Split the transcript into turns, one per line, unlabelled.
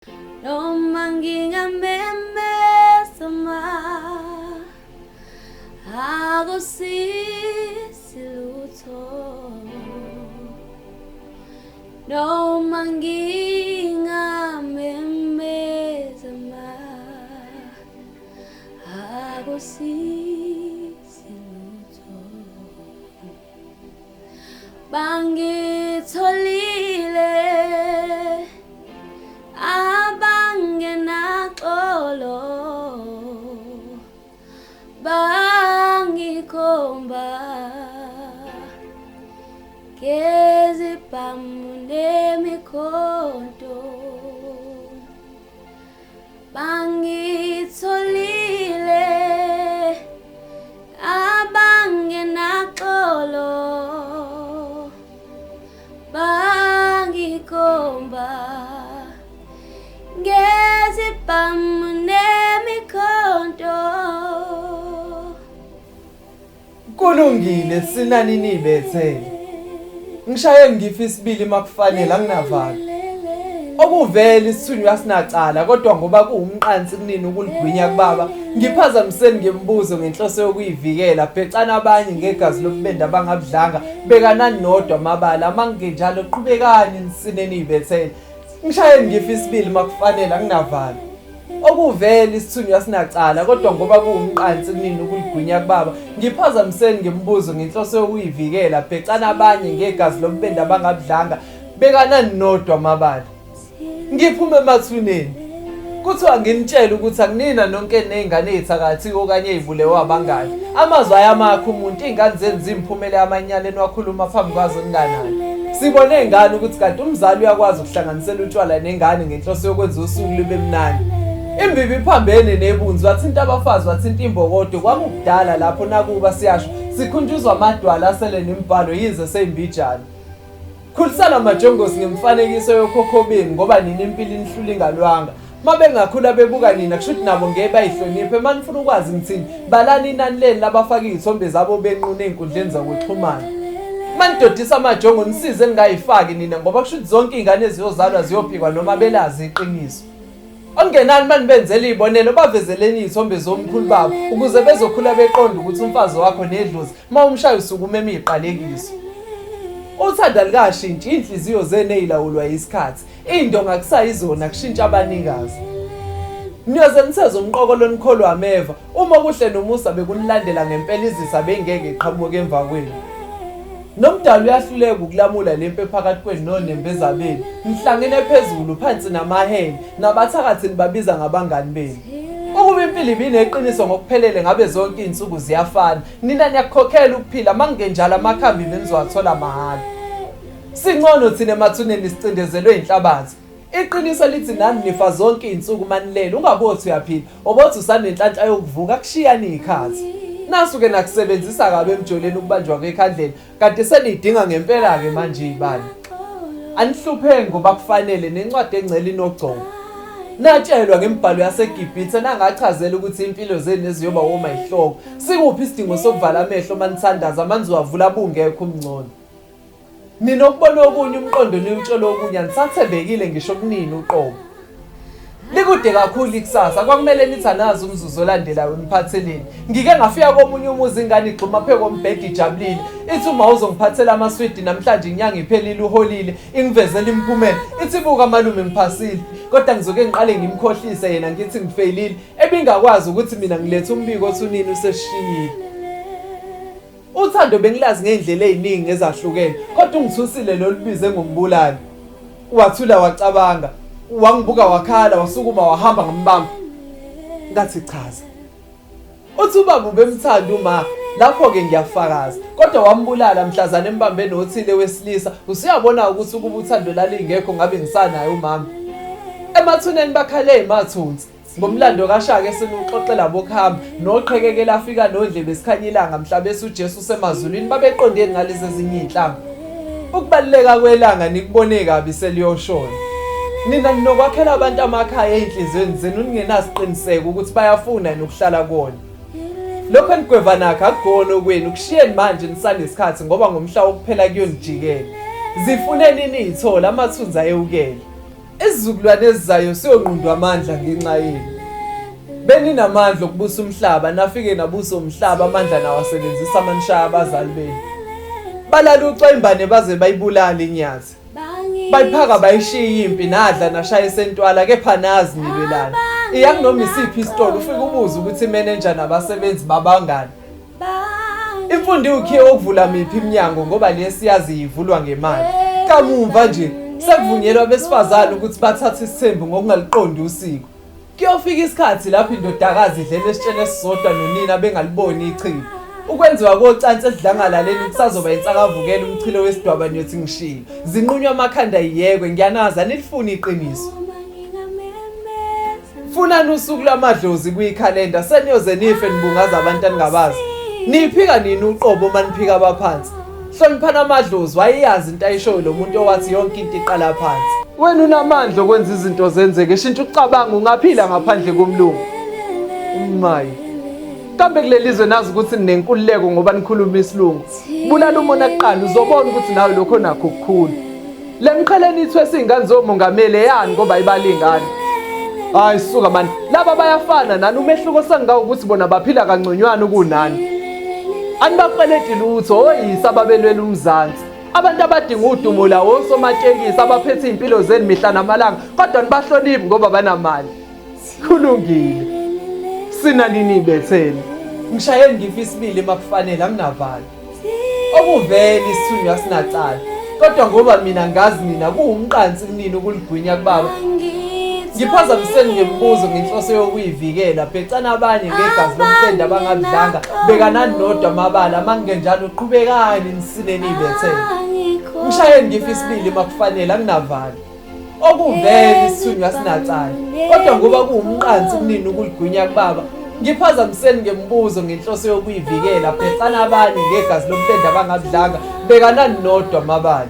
Noma ngingamemeza ma akusizi lutho. Noma ngingamemeza ma akusizi lutho. Bangitholile abangenaxolo bangikhomba ngezibhamu nemikhonto bangitholile abangenaxolo bangikhomba ngezibhamu nemikhonto.
Kulungile sinani nibethele. Ngishaye ngifa isibili makufanele anginavalo. Okuvela isithunywa sinacala kodwa ngoba kuwumqansi kunini ukuligwinya kubaba ngiphazamiseni ngemibuzo ngenhloso yokuyivikela bhecana abanye ngegazi lobubende abangabudlanga bekanani nodwa amabala mangingenjalo qhubekani nisine niyibethele ngishaye ngifa isibili makufanele anginavalo okuvela isithunywa sinacala kodwa ngoba kuwumqansi kunini ukuligwinya kubaba ngiphazamiseni ngemibuzo ngenhloso yokuyivikela bhecana abanye ngegazi lobubende abangabudlanga bekanani nodwa amabala Ngiphume emathuneni. Kuthiwa nginitshele ukuthi akunina nonke nezingane ezithakathi okanye ezibulewe abangani. Amazwi ayamakha umuntu, iy'ngane zenu zimphumele amanyala eniwakhuluma phambi kwazo ninganaki. Sibone ngani ukuthi kanti umzali uyakwazi ukuhlanganisela utshwala nengane ngenhloso yokwenza usuku lube mnandi. Imbibi iphambene nebunzi wathinta abafazi wathinta imbokodo kwakukudala lapho nakuba siyasho sikhunjuzwa amadwala asele nemibhalo yize seyimbijana. Khulisana majongosi ngemfanekiso yokhokho benu ngoba nina impilo inihlula ingalwanga. Uma bengakhula bebuka nina kusho ukuthi nabo ngeke bayihloniphe. Uma nifuna ukwazi ngithini, balani inani lenu labafaka iy'thombe zabo benqunu ey'nkundleni zokuxhumana. Uma nidodisa amajongo nisize ningayifaki nina ngoba kusho ukuthi zonke iy'ngane eziyozalwa ziyophikwa noma belazi iqiniso. Okungenani manibenzela iy'bonelo bavezeleni iy'thombe zomkhulu babo ukuze bezokhula beqonda ukuthi umfazi wakho nedlozi uma umshaya usukuma emi iqalekiso. Uthando alikashintshi, iy'nhliziyo zenu ey'lawulwa yisikhathi. Iy'ndonga kusayizona kushintsha abanikazi. Niyoze niseze umqokolo nikholwa ameva. Uma okuhle nomusa bekunilandela ngempela izisa beyingeke iqhamuke emva kwenu. Nomdali uyahluleka ukulamula lempi ephakathi kwenu nonembeza benu. Nihlangene phezulu phansi namahele, nabathakathi nibabiza ngabangani benu. Ukuba impilo ibineqiniso ngokuphelele ngabe zonke izinsuku ziyafana. Nina niyakukhokhela ukuphila makungenjalo amakhambi benizowathola mahhala. Singcono thina emathuneni sicindezelwe inhlabathi. Iqiniso lithi nani nifa zonke izinsuku manilele ungabothi uyaphila obothi usanenhlanhla yokuvuka kushiyani izikhathi. Nasuke nakusebenzisa kabi emjoleni ukubanjwa kwekhandlela kanti senidinga ngempela ke manje izibani. Anihlupheki ngoba kufanele nencwadi engcela inogcobo. Natshelwa ngemibhalo yaseGibhithe nangachazela ukuthi impilo zenu eziyoba woma yihloko. Sikuphi isidingo sokuvala amehlo manithandaza manizowavula bungekho umngcono. Ninokubona okunye umqondo niwutshela okunye anisathembekile ngisho kunini uqobo. Likude kakhulu ikusasa kwakumele nithi anazi umzuzu olandelayo niphatheleni. Ngike ngafika komunye umuzi ingane igxuma phe kombhede ijabulile. Ithi uma uzongiphathela amaswidi namhlanje inyanga iphelile uholile ingivezela imiphumela. Ithi buka malume ngiphasile kodwa ngizoke ngiqale ngimkhohlise yena ngithi ngifeyilile ebingakwazi ukuthi mina ngilethe umbiko othi unini useshiyile. Uthando bengilazi ngey'ndlela ey'ningi ezahlukene, kodwa ungithusile lo lubize ngombulali. Wathula wacabanga, wangibuka wakhala, wasukuma wahamba ngambamba. Ngathi chaza. Uthi ubaba ubemthanda uma, lapho-ke ngiyafakaza. Kodwa wambulala mhlazane embambe nothile wesilisa. Usuyabona ukuthi ukuba uthando lalingekho ngabe ngisanaye umama. Emathuneni bakhale emathunzi. Ngomlando kaShaka esiniwuxoxela bokuhamba noqhekeke lafika nondlebe esikhanya ilanga mhla bese uJesu usemazulwini babeqondeni ngalezi ezinye izinhlanga. Ukubaluleka kwelanga nikubone kabi seliyoshona. Nina ninokwakhela abantu amakhaya ezinhliziyweni zenu ningenasiqiniseko ukuthi bayafuna yini ukuhlala kuwona. Lokho enigweva nakho akukona okwenu kushiyeni manje nisanesikhathi ngoba ngomhla wokuphela kuyonijikela. Zifuneni niyithole amathunzi ayewukele. Isizukulwane esizayo siyonqundwa amandla ngenxa yenu. Beninamandla okubusa umhlaba nafike nabusa umhlaba amandla nawasebenzisa manishaya abazali benu. Balala ucwembane baze bayibulale inyathi. Bayiphaka bayishiya impi nadla nashaya esentwala kepha nazi nilwelana. Iya kunoma isiphi isitolo ufike ubuze ukuthi imenenja nabasebenzi babangani. Imfundo iwukhiye wokuvula miphi iminyango ngoba le siyazi ivulwa ngemali. Kamumva nje sekuvunyelwa abesifazane ukuthi bathathe isithembu ngokungaliqondi usiko. Kuyofika isikhathi lapho indodakazi idlela esitsheni esisodwa nonina bengaliboni ichibi. Ukwenziwa kocansi esidlangalaleni kusazoba insakavukela umchilo wesidwaba niyothi ngishilo. Zinqunywa amakhanda yiyekwe ngiyanazi anilifuni iqiniso. Funani usuku lwamadlozi kwikhalenda seniyoze nife nibungaza abantu aningabazi. Niphika nini uqobo uma niphika abaphansi? Hloniphana amadlozi wayeyazi into ayishoyo lo muntu owathi yonke into iqala phansi. Wena unamandla okwenza izinto zenzeke shintsha ukucabanga ungaphila ngaphandle komlungu. Mayi. Kambe kuleli zwe nazi ukuthi ninenkululeko ngoba nikhuluma isilungu. Bulala umona kuqala uzobona ukuthi nawe lokho nakho kukhulu. Le mqhele nithwesa iy'ngane zomongameli eyani ngoba ibalingane. Hayi suka mani, laba bayafana nani umehluko sengingawo ukuthi bona baphila kangconywana kunani. Anibakweleti lutho oyise ababelwela umzansi. Abantu abadinga udumo la osomatekisi abaphethe iy'mpilo zenu mihla namalanga kodwa nibahloniphi ngoba banamali. Kulungile. Sina nini ibethele. Ngishayeni ngifa isibili makufanele anginavalo. Okuvele isithunywa sinacala. Kodwa ngoba mina ngazi nina kuwumqansi kunini ukuligwinya kubaba. Ngiphazamiseni ngemibuzo ngenhloso yokuyivikela. Bhecana abanye ngegazi lomtende abangabudlanga. Bekanani nodwa amabala makungenjalo qhubekani nisine niyibethele. Ngishayeni ngifa isibili makufanele anginavalo. Okuvele isithunywa sinacala. Kodwa ngoba kuwumqansi kunini ukuligwinya kubaba, ngiphazamiseni ngemibuzo ngenhloso yokuyivikela. Bhecana abanye ngegazi lomtende abangabudlanga. Bekanani nodwa amabala.